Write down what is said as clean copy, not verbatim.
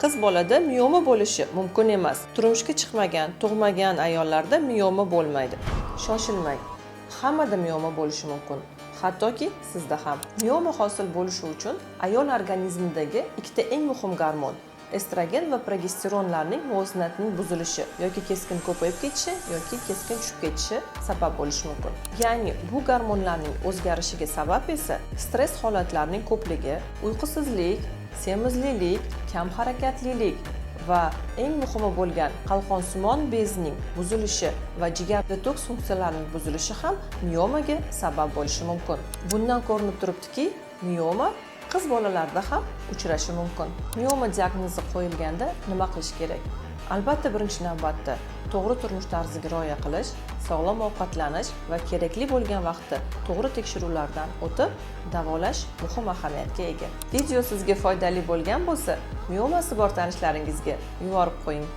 Qiz bolada mioma bo'lishi mumkin emas. Turmushga chiqmagan, tug'magan ayollarda mioma bo'lmaydi. Shoshilmang. Hammada mioma bo'lishi mumkin. Hattoki sizda ham. Mioma hosil bo'lishi uchun ayol organizmidagi ikkita eng muhim gormon, estrogen va progesteronlarning muvozanatining buzilishi yoki keskin ko'payib ketishi yoki keskin tushib ketishi sabab bo'lishi mumkin. Ya'ni bu gormonlarning o'zgarishiga sabab esa stress holatlarining ko'pligi, uyqusizlik, semizlilik, kam harakatlilik va eng muhimi bo'lgan qalqonsimon bezining buzilishi va jigar detoks funksiyalarining buzilishi ham miomaga sabab bo'lishi mumkin. Bundan ko'rinib turibdiki, mioma qiz bolalarda ham uchrashi mumkin. Mioma diagnozi qo'yilganda nima qilish kerak? Albatta, birinchi navbatda to'g'ri turmush tarziga rioya qilish, sog'lom ovqatlanish va kerakli bo'lgan vaqtda to'g'ri tekshiruvlardan o'tib davolash muhim ahamiyatga ega. Video sizga foydali bo'lgan bo'lsa, miomasi bor tanishlaringizga yuborib qo'ying.